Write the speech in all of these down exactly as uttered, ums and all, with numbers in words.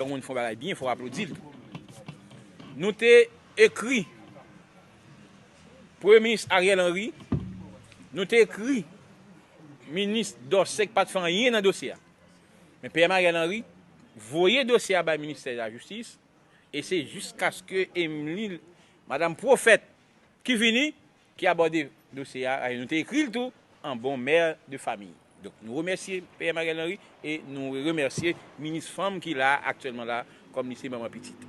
Yon moun fè yon bagay byen, fò w aplodi l tou. Nou te ekri Premye Minis Ariel Henry, nou te ekri Minis Dorcé ki pa t fè anyen nan dosye a. Men P M Ariel Henry voye dosye a bay Ministè Lajistis, e se jiskaske Emily, Madanm Pwofèt, ki vini, ki abòde dosye a, e nou te ekri l tou, an bon mè de famiy. Donk, nou remèsye P M Ariel Henry e nou remèsye minis fanm ki la aktyèlman la, kòm li se manman pitit.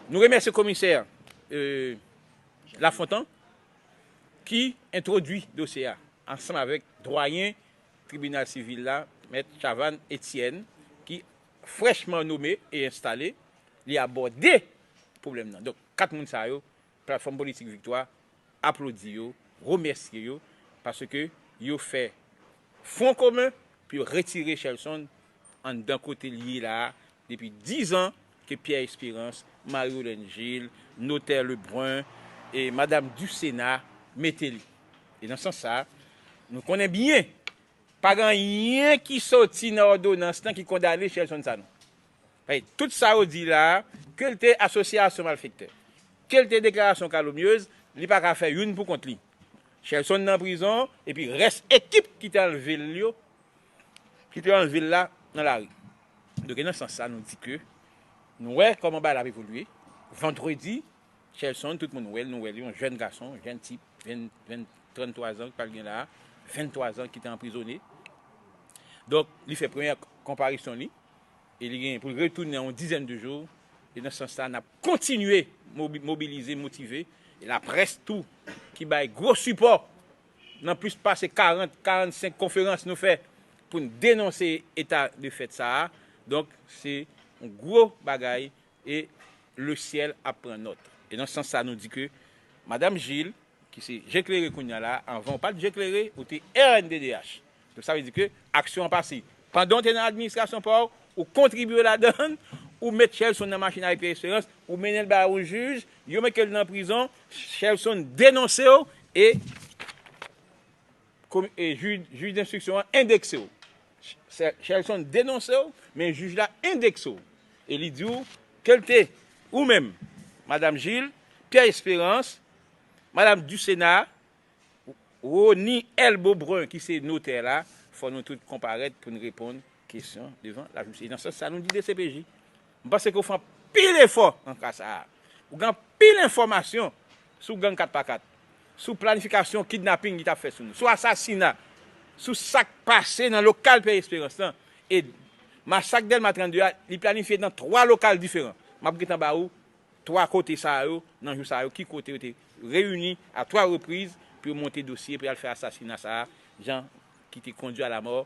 Nou remèsye komisè, euh, Lafontan, ki entwodui dosye a ansanm avèk dwayen tribinal sivil la, Mèt Chavannes Etienne, ki frèchman nome e enstale, li abòde pwoblèm nan. Donk, kat moun sa yo, Platfòm Politik Viktwa aplodi yo, remèsye yo, paske yo fè fwon komen pou yo retire Shelson anndan kote l ye la a depi diz an ke Pierre Espérance, Marie Holenne Gilles, notè Lebrun e madanm Ducéna mete li. E nan sans sa, nou konnen byen, pa gen anyen ki soti nan òdonans lan ki kondane Shelson Sanon. Paske tout sa yo di la a, ke l te asosyasyon malfektè, ke l te deklarasyon kalomnyez, li pa ka fè youn pou kont li. Shelson nan prizon, epi rès ekip ki te anlve l yo, ki te anlve l la nan lari. Donk, e nan sans sa, nou di ke nou wè kòman bagay la ap evolye. Vandredi, Shelson, tout moun wè l, nou wè l, yon jèn gason, jèn tip, ven, ven, tranntwa zan, ki pral gen la a, venntwa zan, ki te anprizone. Donk, li fè premyè konparisyon li, e li gen pou l retounen nan yon dizèn de jou. E nan sans sa, n ap kontinye mobi-, mobilize, motive, e laprès tou, ki bay gwo sipò nan plis pase karant, karannsenk konferans nou fè pou n denonse eta de fèt sa a. Donk, se yon gwo bagay e lesyèl ap pran nòt. E nan sans sa, nou di ke Madanm Gilles, ki se Je Klere kounye a la, anvan w pa t Je Klere, ou te R N D D H. Donk, sa vle di ke aksyon an pase. Pandan w te nan administrasyon pa w, ou kontribye ladan l, ou met Shelson nan machin avèk Pierre Espérance, ou mennen l ba yon jij, yo mete l nan prizon, Shelson denonse w, e komi-, e jij, jij denstriksyon an endekse w. Sè-, Shelson denonse w, men jij la endekse w. E li di w ke l te ou menm, Madanm Gilles, Pierre Espérance, Madanm Ducéna, Rony Elbo Brun, ki se notè la, fò nou tout konparèt pou n reponn kesyon devan lajistis. E nan sans sa, nou di D C P J, m panse ke w fè anpil efò nan ka sa a. Ou gen anpil enfòmasyon sou gang kat pa kat, sou planifikasyon kidnaping li t ap fè sou nou, sou asasina, sou sa k pase nan lokal Pierre Espérance lan. E masak Dèlma trannde a, li planifye nan twa lokal diferan. M ap gentan ba ou twa kote sa yo, nan jou sa yo, ki kote yo te reyini a twa repriz pou yo monte dosye pou y al fè asasina sa a, jan ki te kondui a lamò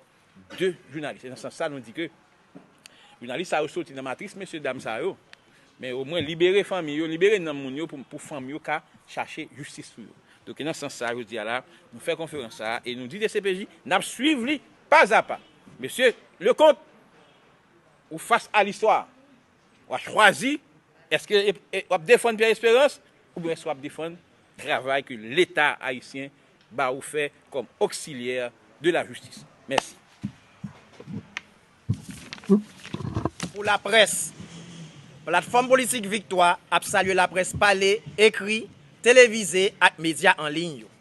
de jounalis. E nan sans sa, nou di ke jounalis sa yo soti nan matris mesye dam sa yo, men omwen libere fanmi yo, libere nanm moun yo pou, pou fanm yo ka chache jistis pou yo. Donk, nan sans sa, jodi a la, nou fè konferans sa a e nou di D C P J, n ap swiv li pa a pa. Mesye Leconte, ou fas a listwa. W a chwazi, èske e, e, w ap defann Pierre Espérance oubyen èske w ap defann travay ke Leta ayisyen ba ou fè kòm oksilyè de lajistis? Mèsi. Pou laprès, Platfòm Politik Viktwa ap salye laprès pale, ekri, televize ak medya an liy yo.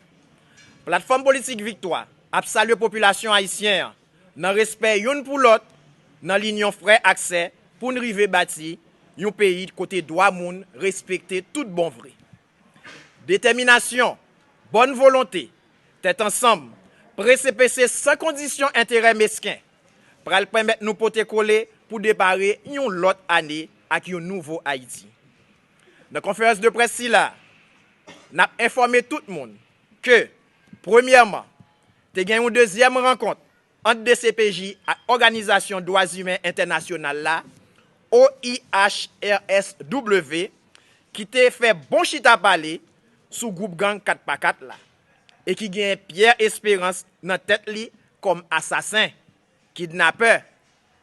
Platfòm Politik Viktwa ap salye popilasyon ayisyen an nan respè youn pou lòt, nan linyon frè ak sè, pou n rive bati yon peyi kote dwa moun respekte tout bon vre. Detèminasyon, bòn volonte, tèt ansanm, prese pese san kondisyon enterè mesken, pral pèmèt nou pote kole pou depare yon lòt ane ak yon nouvo Ayiti. Nan konferans de près sila, n ap enfòme tout moun ke, premyèman, te gen yon dezyèm rankont ant D C P J ak Òganizasyon Dwa Imen Entènasyonal la, O I H R S W, ki te fè bon chita pale sou gwoup gang kat pa kat la, e ki genyen Pierre Espérance nan tèt li kòm asasen, kidnapè,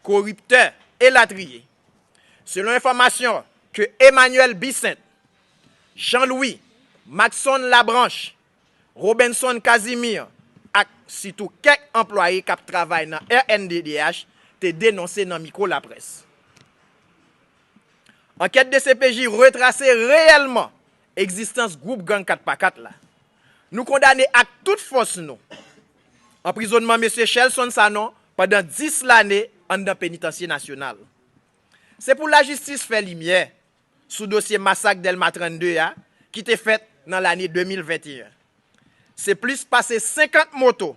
koriptè, elatriye. Selon enfòmasyon ke Emmanuel Bicent, Jean Louis, Maxson Labranche, Robenson Casimir ak sitou kèk anplwaye k ap travay nan R N D D H te denonse nan mikwo laprès. Ankèt D C P J retrase reyèlman egzistans gwoup gang kat pa kat la. Nou kondane ak tout fòs nou anprizonnman mesye Shelson Sanon pandan dis lane anndan penitansye nasyonal. Se pou lajistis fè limyè sou dosye masak Dèlma trannde a ki te fèt nan lane de mil venteyen. Se plis pase senkant moto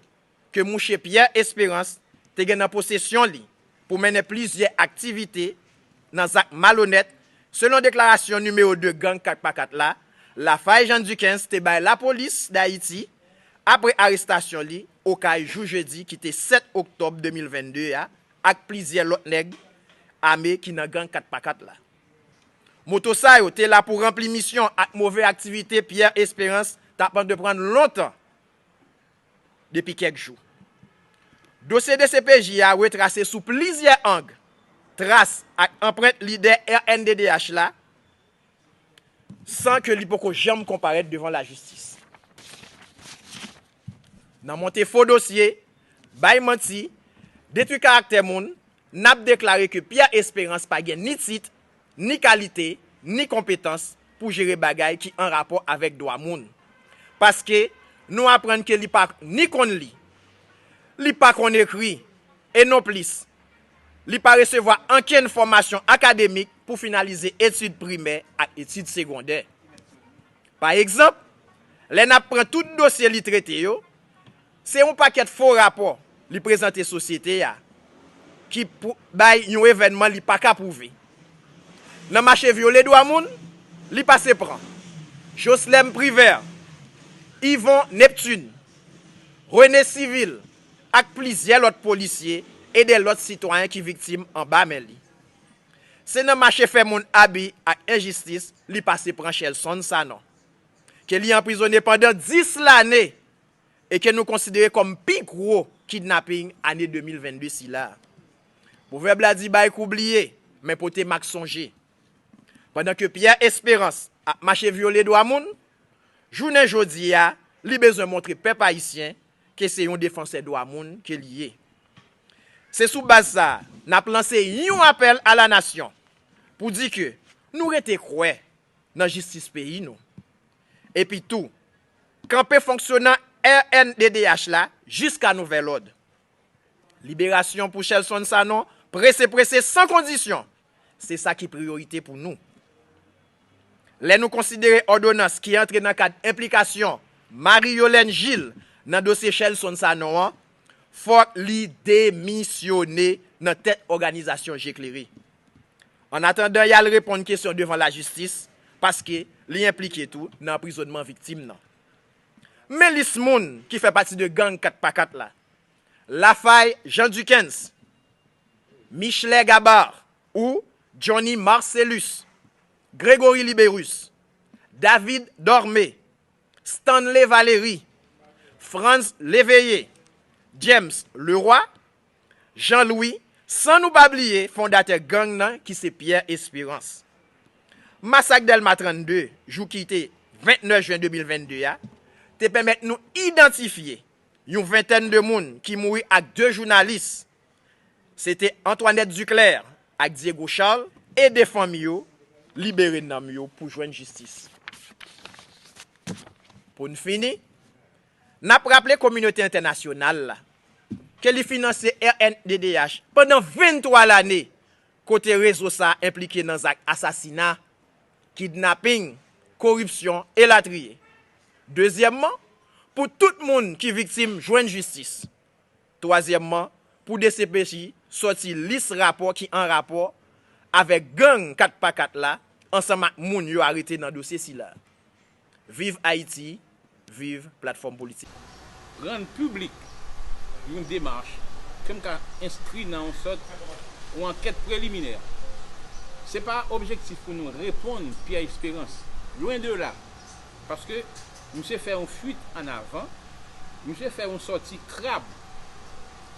ke mouche Pierre Espérance te gen nan posesyon li pou mennen plizyè aktivite nan zak malonèt, selon deklarasyon nimewo de gang kat pa kat la, Lafaille Jean Duckens te bay lapolis Dayiti apre arestasyon li Okay jou jedi ki te sèt oktòb de mil vennde a ak plizyè lòt nèg ame ki nan gang kat pa kat la. Moto sa yo te la pou ranpli misyon ak move aktivite Pierre Espérance t ap antreprann lontan depi kèk jou. Dosye D C P J a retrase sou plizyè ang tras ak anprent lidè R N D D H la san ke li poko janm konparèt devan lajistis. Nan monte fo dosye, bay manti, detwi karaktè moun, n ap deklare ke Pierre Espérance pa gen ni tit, ni kalite, ni konpetans pou jere bagay ki an rapò avèk dwa moun. Paske nou aprann ke li pa ni konn li, li pa konn ekri, e nonplis, li pa resevwa ankenn fòmasyon akademik pou finalize etid primè ak etid segondè. Pa egzanp, lè n ap pran tout dosye li trete yo, se yon pakèt fo rapò li prezante sosyete a ki pou bay yon evènman li pa ka pwouve. Nan mache vyole dwa moun, li pase pran Joslem Privert, Yvon Neptune, René Civil ak plizyè lòt polisye e de lòt sitwayen ki viktim anba men li. Se nan mache fè moun abi ak enjistis li pase pran Shelson Sanon, ke li anprizone pandan dis lane e ke nou konsidere kòm pi gwo kidnaping ane de mil vennde sila. Pwovèb la di bay kou bliye, men pote mak sonje. Pandan ke Pierre Espérance ap mache vyole dwa moun, jounen jodi a, li bezwen montre pèp ayisyen ke se yon defansè dwa moun ke li ye. Se sou baz sa a, n ap lanse yon apèl a la nasyon pou di ke nou rete kwè nan jistis peyi nou. Epi tou, kanpe fonksyonan R N D D H la jiska nouvèl òd. Liberasyon pou Shelson Sanon, prese prese, san kondisyon. Se sa ki priyorite pou nou. Lè nou konsidere òdonans ki antre nan kad enplikasyon Marie Yolène Gilles nan dosye Shelson Sanon an, fòk li demisyone nan tèt òganizasyon Je Klere. Annatandan y al reponn kesyon devan lajistis, paske li enplike tou nan anprizonnman viktim nan. Men lis moun ki fè pati de gang kat pa kat la: Lafaille Jean Duckens, Michelet Gabar ou Johnny Marcellus, Gregory Liberus, David Dormé, Stanley Valery, Franz Léveillé, James Leroy, Jean Louis, san nou pa bliye fondatè gang nan ki se Pierre Espérance. Masak Dèlma trannde, jou ki te vennèf jen de mil vennde a, te pèmèt nou idantifye yon ventèn de moun ki mouri ak de jounalis. Se te Antoinette Duclair ak Diego Charles, ede fanmi yo libere nanm yo pou jwenn jistis. Pou n fini, n ap raple kominote entènasyonal la ke li finanse R N D D H pandan venntwa lane, kote rezo sa a enplike nan zak asasina, kidnaping, koripsyon, elatriye. Dezyèmman, pou tout moun ki viktim jwenn jistis. Twazyèmman, pou D C P J sòti lis rapò ki an rapò avèk gang kat pa kat la, ansanm ak moun yo arete nan dosye sila. Viv Ayiti, viv Platfòm Politik. Rann piblik yon demach ke m ka enskri nan yon sòt yon ankèt preliminè. Se pa objektif pou nou reponn Pierre Espérance, lwen de la, paske misye fè yon fuit an avan, misye fè yon sòti krab.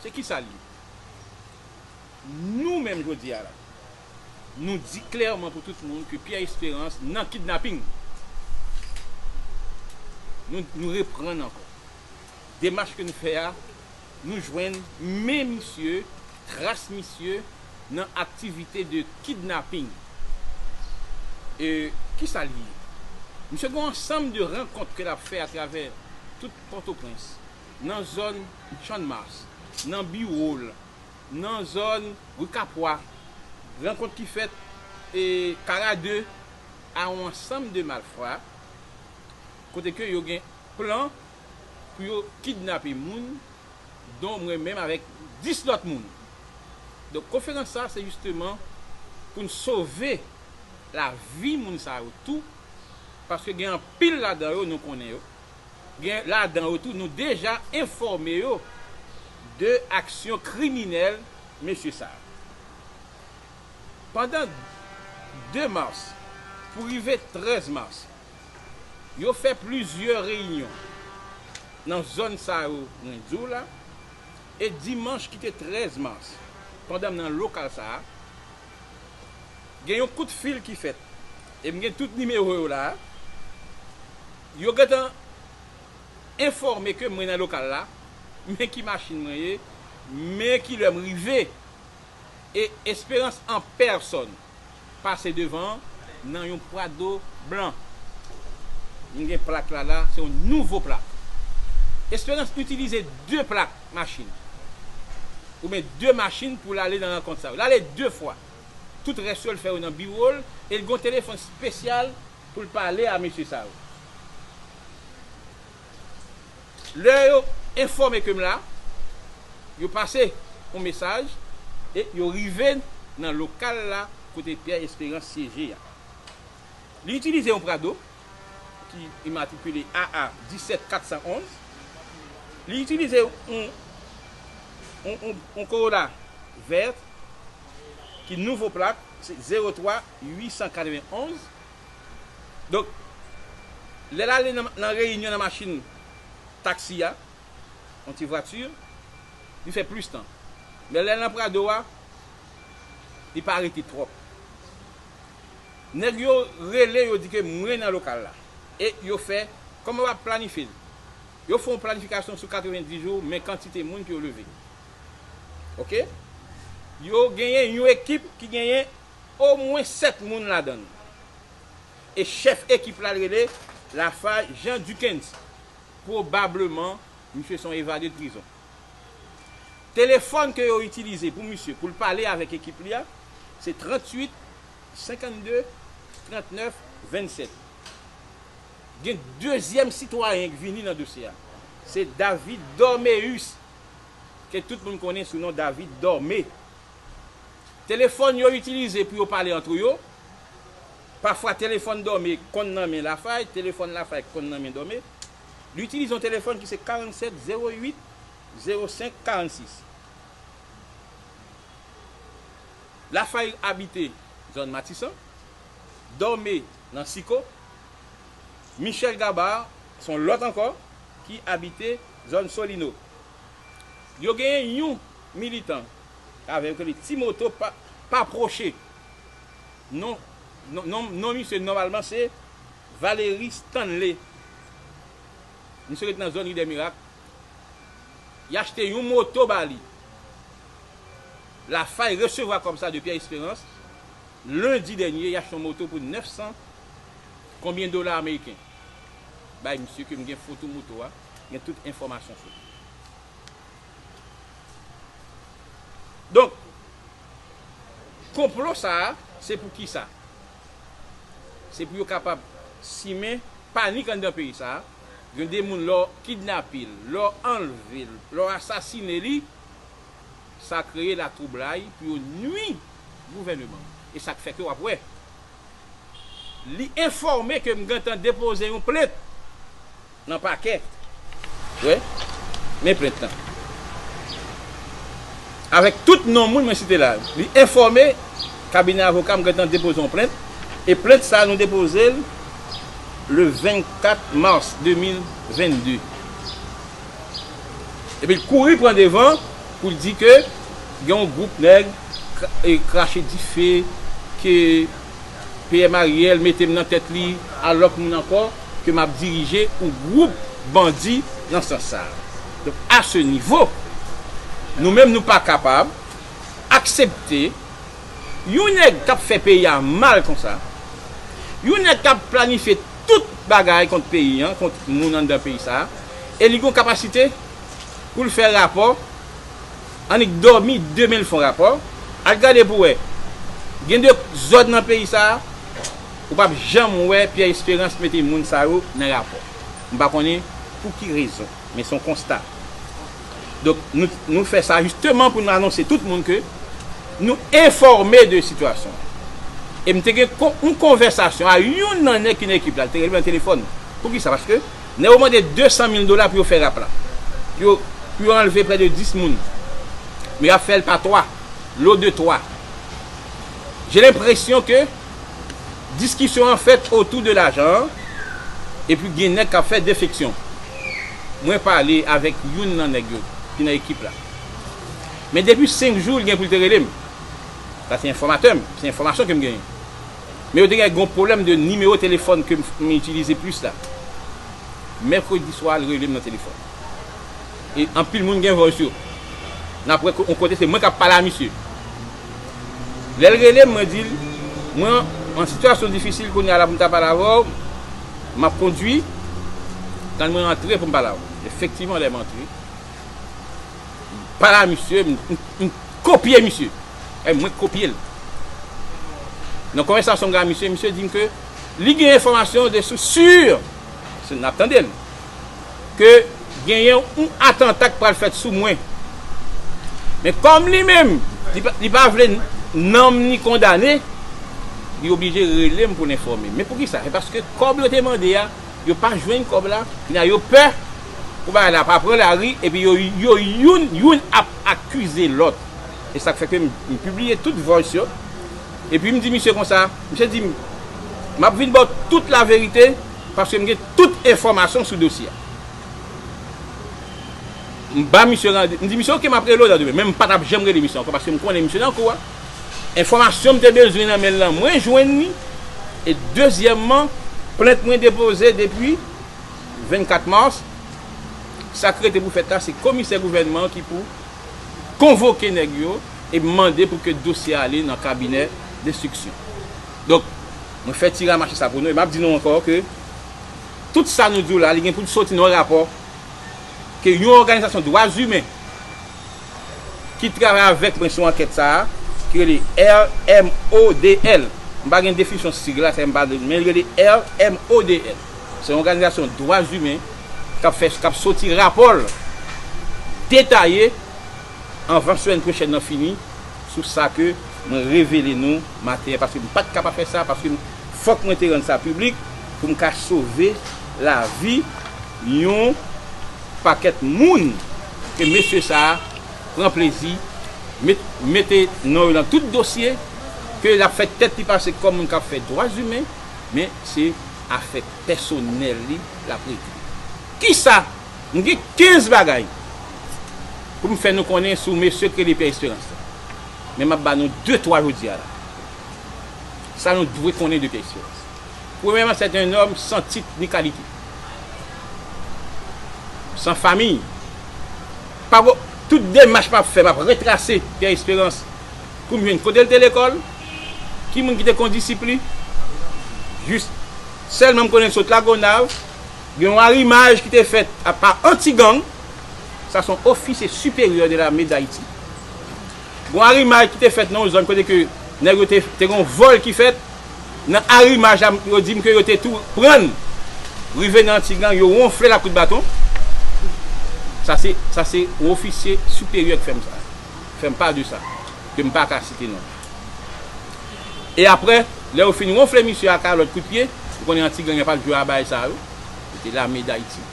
Se kisa l ye? Nou menm jodi a la, nou di klèman pou tout moun ke Pierre Espérance nan kidnaping. Nou, nou reprann ankò. Demach ke nou fè a, nou jwenn men misye, tras misye nan aktivite de kidnaping. E kisa l ye? Misye gen yon ansanm de rankont ke l ap fè atravè tout Pòtoprens, nan zòn Channmas, nan biwo l, nan zòn Ri Kapwa, rankont ki fèt e Kara de a yon ansanm de malfra, kote ke yo gen plan pou yo kidnape moun, don mwen menm avèk dis lòt moun. Donk, konferans sa, se jisteman pou n sove lavi moun sa yo tou, paske gen anpil ladan yo, nou konnen yo. Gen ladan yo tou, nou deja enfòme yo de aksyon kriminèl mesye sa yo. Pandan de mas pou rive trèz mas, yo fè plizyè reyinyon nan zòn sa yo mwen di w la, e dimanch ki te trèz mas, pandan m nan lokal sa a, gen yon kout fil ki fèt, e m gen tout nimewo yo la a. Yo gentan enfòme ke mwen nan lokal la, men ki machin mwen ye, men ki lè m rive. E Esperans an pèsòn pase devan nan yon Prado blan. M gen plak la la, se yon nouvo plak. Esperans itilize de plak machin, oubyen de machin pou l ale nan rankont sa yo. L ale de fwa. Tout rès yo, l fè yo nan biwo l, e l gen yon telefòn espesyal pou l pale a mesye sa yo. Lè yo enfòme ke m la, yo pase yon mesaj e yo rive nan lokal la kote Pierre Esperans syeje a. Li itilize yon Prado ki imatrikile A A disèt kat san onz. Li itilize yon, yon, yon, yon Corolla vèt ki nouvo plak, se zewo twa uit san katrevenonz. Donk, lè l ale nan, nan reyinyon nan machin taksi a, yon ti vwati, li fè plis tan. Men lè l nan Prado a, li pa rete twòp. Nèg yo rele, yo di ke mwen nan lokal la. E yo fè, kòman yo ap planifye l? Yo fè yon planifikasyon sou katrevenndis jou, men kantite moun ke yo leve. Oke? Yo genyen yon ekip ki genyen omwen sèt moun ladan l. E chèf ekip la rele Lafaille Jean Duckens. Pwobableman, misye se yon evade de prizon. Telefòn ke yo itilize pou misye, pou l pale avèk ekip li a, se tranntuit, senkannde, trannèf, vennsèt. Gen dezyèm sitwayen ki vini nan dosye a. Se David Dorméus, ke tout moun konnen sou non David Dormé. Telefòn yo itilize pou yo pale antre yo, pafwa telefòn Dormé konn nan men Lafaille, telefòn Lafaille konn nan men Dormé. Li itilize yon telefòn ki se karannsèt zewo uit zewo senk karannsis. Lafaille abite zòn Matisan, Dormé nan Siko, Michel Gabar, se yon lòt ankò, ki abite zòn Solino. Yo genyen yon militan avè yo ki rele Ti Moto pa, pa pwoche. Non, non, non, non misye nòmalman se Valéry Stanley. Misye ret nan zòn Ri dè Mirak. Y achte yon moto ba li. Lafaille resevwa kòb sa de Pierre Esperance. Lendi dènye, y achte yon moto pou nèf san konbyen dola ameriken. Bay misye ke m gen foto moto a, gen tout enfòmasyon sou li. Donk, konplo sa a, se pou kisa? Se pou yo kapab simen panik anndan peyi sa a. Gen de moun, lè w kidnape l, lè w anlve l, lè w asasine li, sa kreye latwoublay pou yo nwi gouvèneman an. E sa k fè ke w ap wè, li enfòme ke m gentan depoze yon plent nan pakè. Wè, men plent lan. Avèk tout non moun mwen site la, li enfòme kabinè avoka m gentan depoze yon plent. E plent sa a, nou depoze l le vennkat mas de mil vennde. Epi l kouri pran devan pou l di ke gen yon gwoup nèg kra-, e krache dife, ke P M Ariel mete m nan tèt li, a lòt moun ankò, ke m ap dirije yon gwoup bandi nan sans sa a. Donk, a se nivo, nou menm nou pa kapab aksepte yon nèg k ap fè peyi a mal konsa, Yon nèg k ap planifye tout bagay kont peyi an, kont moun anndan peyi sa a, e li gen kapasite pou l fè rapò, annik dòmi demen l fè yon rapò, al gade pou wè. Gen de zòn nan peyi sa a, ou p ap janm wè Pierre Espérance mete moun sa yo nan rapò. M pa konnen pou ki rezon, men se yon konsta. Donk, nou, nou fè sa jisteman pou nou anonse tout moun ke nou enfòme de sitiyasyon an. E m te gen kon, yon konvèsasyon a youn nan nèg ki nan ekip la, li te rele m nan telefòn. Poukisa? Paske nèg yo mande de san mil dola pou yo fè rap la. Pou yo, pou yo anlve prè de dis moun. Men y ap fè l pa twa, lo de twa. J'ai l'impression que diskisyon an fèt otou de lajan an, epi gen nèg k ap fè defeksyon. Mwen pale avèk youn nan nèg yo ki nan ekip la. Men depi senk jou, li gen pou l te rele m. Sa se enfòmatè m, se enfòmasyon ke m genyen. Men yo te gen yon pwoblèm de nimewo telefòn ke m, m itilize plis la. Mèkredi swa, l rele m nan telefòn. E anpil moun gen voice yo. N ap wè yon kote se mwen k ap pale a misye. Lè l rele m, mwen di l, mwen an sitiyasyon difisil kounye a la pou m ta pale avè w, m ap kondui, tann mwen antre pou m pale avè w. Efektivman, lè m antre, m pale a misye, m, m, m kopye misye. E mwen k kopye l. Nan konvèsasyon m gen ak misye, misye di m ke li gen enfòmasyon de sous sur, se n ap tande l, ke genyen yon atanta k pral fèt sou mwen. Men kòm li menm, li pa, li pa vle nanm ni kondane, li oblije rele m pou l enfòme. Men poukisa? Se paske kòb yo te mande a, yo pa jwenn kòb la, kounye a yo pè pou bagay la pa pran lari, epi yo, yo youn, youn ap akize lòt. E sa k fè ke m, m pibliye tout voice yo. Epi m di misye konsa, misye di m, m ap vin ba w tout laverite, paske m gen tout enfòmasyon sou dosye a. M ba misye rande, m di misye, "Oke, m ap rele w nan demen," men m pa t ap janm rele misye ankò, paske m konnen misye nan kou a. Enfòmasyon m te bezwen nan men l lan, mwen jwenn li. E dezyèmman, plent mwen depoze depi vennkat mas. Sa k rete pou fèt la, se komisè gouvènman an ki pou konvoke nèg yo e mande pou ke dosye a ale nan kabinè denstriksyon. Donk, mwen fè ti ramache sa pou nou, e m ap di nou ankò ke tout sa nou di w la, li gen pou l soti nan yon rapò ke yon òganizasyon dwa imen ki travay avèk mwen sou ankèt sa a, ki rele R M O D L. M pa gen definisyon sig la, sa m pa, men li rele R M O D L. Se yon òganizasyon dwa imen k ap fè, k ap soti rapò l detaye anvan semèn pwochèn nan fini sou sa ke mwen revele nou maten an, paske m pa t ka pa fè sa, paske m, fòk mwen te rann sa piblik pou m ka sove lavi yon pakèt moun ke mesye sa a pran plezi met, mete non yo nan tout dosye, ke l ap fè tèt li pase kòm moun k ap fè dwa imen, men se afè pèsonèl li l ap regle. Kisa? M gen kenz bagay pou m fè nou konnen sou mesye k rele Pierre Espérance la. Men m ap ba nou de twa jodi a la. Sa nou dwe konnen de Pierre Espérance. Premyèman, c'est un homme sans titre ni qualité. San fanmi. Pa vo-, tout demach m ap fè, m ap retrase Pierre Espérance pou m jwenn kote l te lekòl, ki moun ki te kondisip li. Jis sèlman m konnen l sot Lagonav, gen yon arimaj ki te fèt a, pa Antigang, sa se yon ofisye siperyè de lame d Ayiti. Gen yon arimaj ki te fèt nan yon zòn kote ke nèg yo te, te gen yon vòl ki fèt. Nan arimaj la, yo di m ke yo te tou pran l. Rive nan Antigang, yo wonfle l ak kout baton. Sa se, sa se yon ofisye siperyè ki fè m sa. Fè m pa de sa. Ke m pa ka site non. E apre, lè yo fin wonfle misye ak kalòt kout pye, ou konnen Antigang pa t jwe a bagay sa yo. Yo te lame d Ayiti.